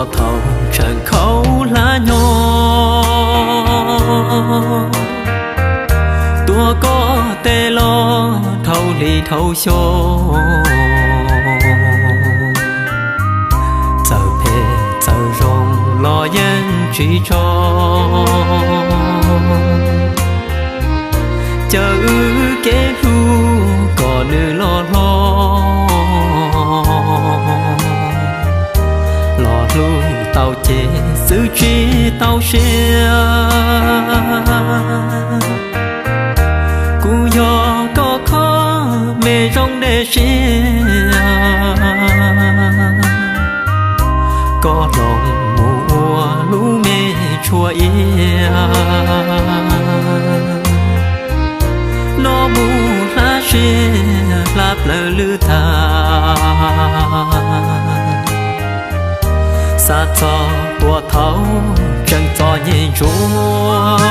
Thaum tseem khaub hlab nyob, tuav koj tes los dhau hli dhau xyoo, txawm phem txawm zoo los yeej tsis tso. Caw wb kev hlub kom nws loj hlob, los hlub tau ces xwb tsis tau siab. Kuv yog koj khob me zoo dej siab, koj hloov mus ua lub me tshuaj iab. No mus hlab siab hlab plaws lwj tag, xav txog puag thaum tseem txom nyem ntsuav,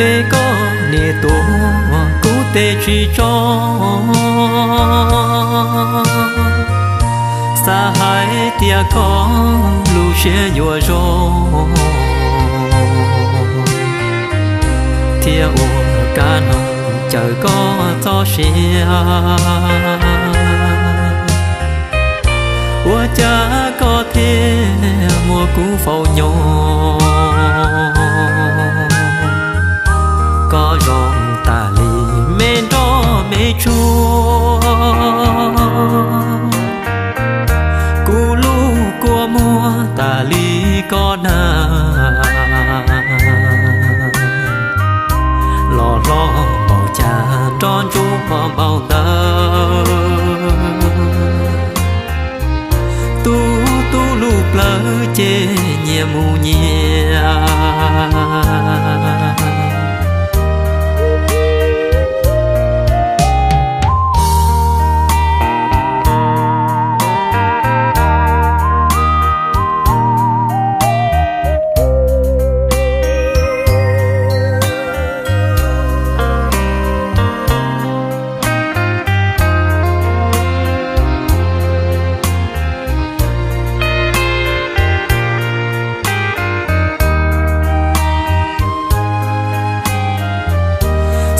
es koj niaj tuaj kuv tes tsis tso. Xav hais tias koj lub siab yuav zoo, thiab ua kab noog caw koj txoj sia. Ua cas koj thiaj muab kuv faus nyob, koj zoo tas li me nroj me tsuag, kuv lub kua muag tas li koj nag, los hlob npaum cas nroj ntsuab npaum ntawd. Tub tub lub plawv ces nyias mus nyias.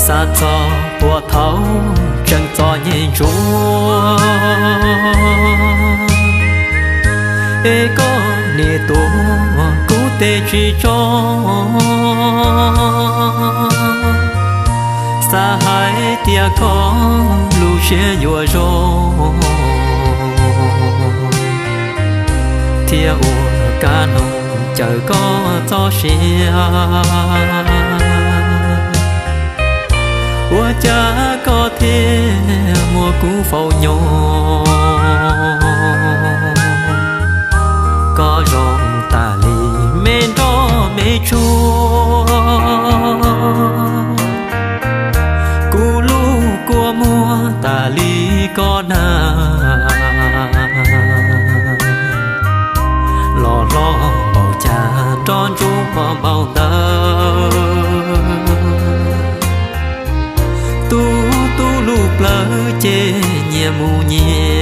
Xav txog puag thaum tseem txom nyem ntsuav, es koj niaj tuaj kuv tes tsis tso. Xav hais tias koj lub siab yuav zoo, thiab ua kab noog caw koj txoj sia. Ua cas koj thiaj muab kuv faus nyob, koj zoo tas li me nroj me tsuag, kuv lub kua muag tas li koj nag, los hlob npaum cas nroj ntsuab npaum ntawd. Tub tub lub plawv ces nyias mus nyias.